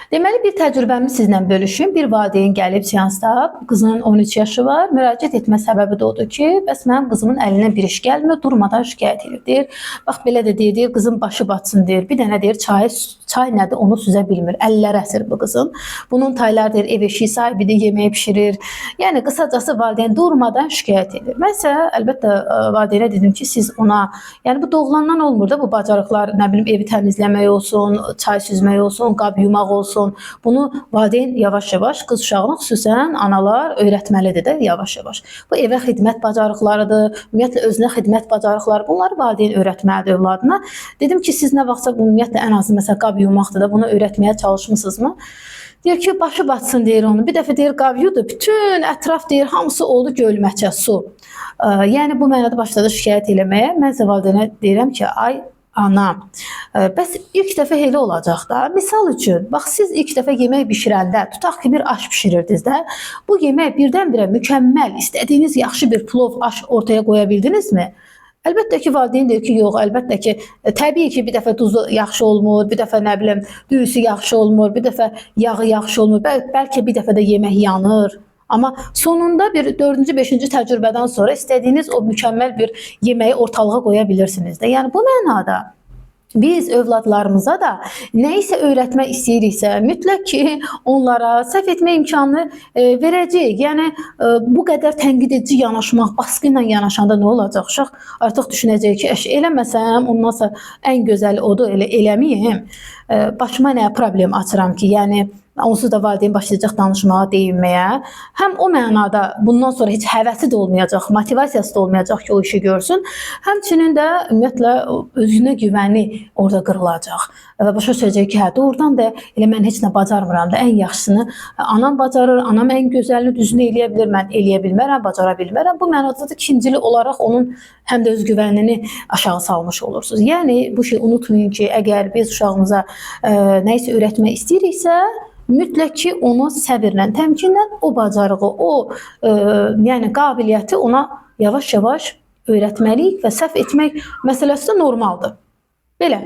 Deməli, bir təcrübəmi sizlə bölüşüm. Bir valideyn gəlib seansda, qızının 13 yaşı var. Müraciət etmə səbəbi də odur ki, bəs mənim qızımın əlindən bir iş gəlmir, durmadan şikayət edir. Deyir, bax belə də deyir, deyir, qızım başı batsın deyir. Bir dənə deyir, çay, çay nədir onu süzə bilmir. Əlləri əsir bu qızın. Bunun taylar deyir, ev eşiyi sahibidir, yeməyi bişirir. Yəni qısacası valideyn durmadan şikayət edir. Mən isə əlbəttə valideynə dedim ki, siz ona, yəni bu doğulandan olmur da bu bacarıqlar, nə bilim evi təmizləmək olsun, çay süzmək olsun, qab yumaq olsun. Bunu valideyn yavaş-yavaş qız uşağına, xüsusən analar öyrətməlidir də yavaş-yavaş. Bu evə xidmət bacarıqlarıdır, ümumiyyətlə özünə xidmət bacarıqları, bunları valideyn öyrətməlidir övladına. Dedim ki, siz nə vaxtsa ümumiyyətlə ən azı məsələn qab yumaqdır da bunu öyrətməyə çalışmısınızmı? Deyir ki, başı batsın deyir onu. Bir dəfə deyir qab yudu, bütün ətraf deyir hamısı oldu gölməçə, su. Yəni bu mənada başladı şikayət eləməyə. Mən isə valideynə deyirəm ki, ay ana, bəs ilk dəfə elə olacaq da. Misal üçün, bax siz ilk dəfə yemək bişirəndə, tutaq ki, bir aş bişirirdiniz də, bu yemək birdən-birə mükəmməl, istədiyiniz yaxşı bir plov aş ortaya qoya bildinizmi? Əlbəttə ki, valideyn deyir ki, yox, əlbəttə ki, təbii ki, bir dəfə duzu yaxşı olmur, bir dəfə nə bilim, düyüsü yaxşı olmur, bir dəfə yağı yaxşı olmur, bəlkə bir dəfə də yemək yanır. Amma sonunda bir 4-cü, 5-ci təcrübədən sonra istədiyiniz o mükəmməl bir yeməyi ortalığa qoya bilirsiniz də. Yəni bu mənada biz övladlarımıza da nə isə öyrətmək istəyiriksə, mütləq ki, onlara səhv etmə imkanı verəcəyik. Yəni bu qədər tənqid edici yanaşmaq, baskı ilə yanaşanda nə olacaq? Uşaq artıq düşünəcək ki, əş eləməsəm, ondan sonra ən gözəli odur, elə eləməyim. Başıma nə problem açıram ki, yəni onsuz da valideyn başlayacaq danışmağa, deyinməyə. Həm o mənada bundan sonra heç həvəsi də olmayacaq, motivasiyası da olmayacaq ki, o işi görsün. Həmçinin də ümumiyyətlə özünə güvəni orada qırılacaq. Və başa düşəcək ki, hə, doğrudan da elə mən heç nə bacarmıram da, ən yaxşısını anam bacarır, anam ən gözəlini, düzünü eləyə bilər, mən eləyə bilmərəm, bacara bilmərəm. Bu mənada da ikincili olaraq onun həm də özgüvənini aşağı salmış olursunuz. Yəni bu şey unutmayın ki, əgər biz uşağımıza nə isə öyrətmək istəyiriksə, mütləq ki, onu səbirlə, təmkinlə o bacarığı, o yəni qabiliyyəti ona yavaş-yavaş öyrətməliyik və səhv etmək məsələsi də normaldır. Belə.